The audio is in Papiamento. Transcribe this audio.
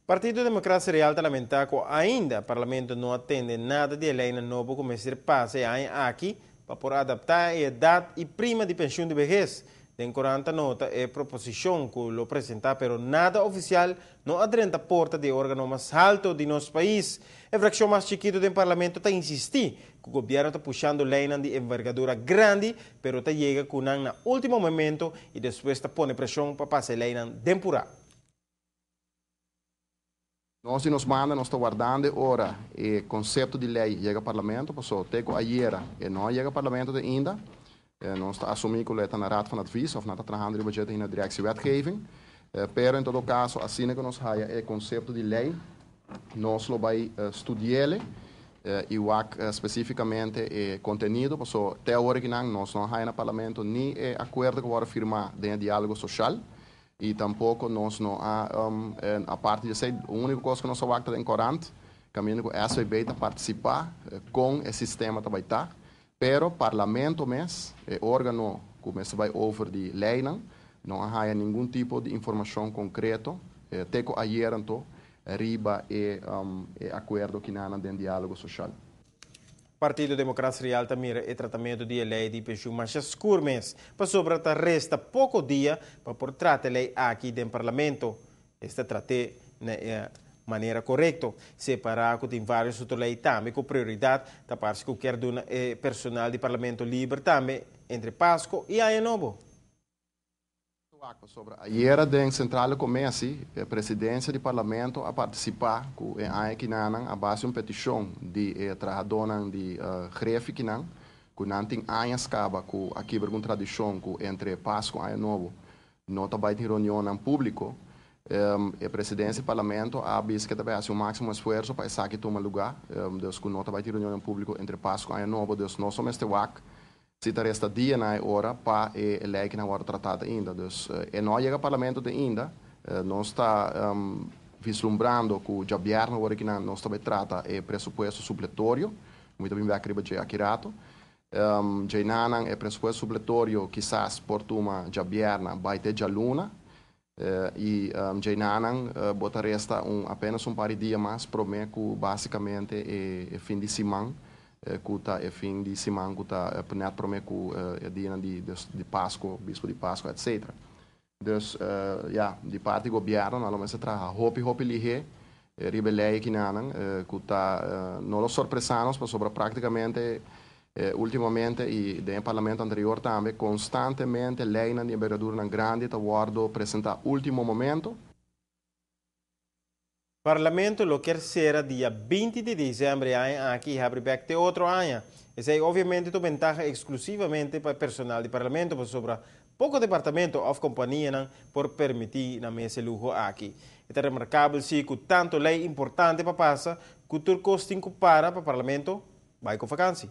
Partido Democracia Real ta lamenta cu ainda Parlamento no a tende nada di e leynan nobo cu mester pasa e aña aki pa por adapta e edad y prima di pensioen di behes. Den corant a nota e proposicion cu lo presenta, pero nada oficial no a drenta porta di organo mas halto di nos pais. E fraccion mas chikito den Parlamento ta insisti cu gobierno ta pushando leynan di envergadura grandi, pero ta yega cu nan na ultimo momento y despues ta pone presion pa pasa e leynan den pura. Nos di nos banda nos ta wardando ora e concepto di ley yega Parlamento, paso te cu ayera e no yega Parlamento te ainda. Nos ta asumi cu ta na Raad van Advies of nan ta trahando riba dje na Directie Wetgeving. Pero en todo caso, asina cu nos haya e concepto di ley, nos lo bay studia y wak specificamente e contenido, paso te awor cu nos no haya na Parlamento ni e acuerdo cu a wordo firma den dialogo social y tampoco nos no a aparte di esey, unico cos cu nos a wak den corant, caminda cu SVB ta participa cu e sistema tambe ta, pero Parlamento mes, e organo cu mester bay over di leynan, no a ningun tipo di informacion concreto, te cu ayera anto, riba e acuerdo cu nan den dialogo social. Partido Democracia Real ta mira e tratamento di ley di pensioen mas scur mes, pasobra ta resta poco dia pa por trata e ley aki den Parlamento. Esta trate na manera corecto. Separa cu tin varios otro ley tambe cu prioridad, ta parce cu kier duna personal di Parlamento liber tambe entre Pasco y Aña Nobo. Sobre ayera den Centrale Commissie, e presidencia di Parlamento a participa cu e aña a base un peticion di trahadornan di griffie nan, cu nan tin aña caba cu a kibra un tradicion cu entre Pasco y Aña Nobo no ta bay tin reunion publico. E presidencia di Parlamento a bisa cu tambe haci un maximo esfuerso pa esaki tuma luga, dus cu no ta bay tin reunion publico entre Pasco y Aña Nobo, dus nos mester wak si ta resta dia na ora pa e ley cu no a trata ainda. Dus e no yega Parlamento te ainda, nos ta vislumbrando cu diabierna awor cu nos tambe trata e presupuesto supletorio, mucho bin bek riba dje aki rato. Djeinan e presupuesto supletorio kisas por tuma diabierna bay te dialuna. Y djeinan bo ta resta apenas un par di dia mas prome cu basicamente e fin di siman cu ta e fin di siman cu ta net prome cu e dia di Pasco, bispo di Pasco, etc. Dus ja, di parti gobierno, nan mester traha hopi hopi lihe, riba e ley aki nan, cu ta no lo sorprende nos, pasobra practicamente ultimamente y den Parlamento anterior tambe constantemente ley di envergadura grandi ta wordo presenta ultimo momento. Parlamento lo kier cera dia 20 di december aki y habri bek te otro aña. Esey obviamente ta bentaha exclusivamente pa personal di Parlamento, pasobra poco departamento of compania por permiti nan mes e luho aki. Ta remarcabel si cu tanto ley importante pa pasa, cu tur cos tin cu para pa Parlamento bay cu vakantie.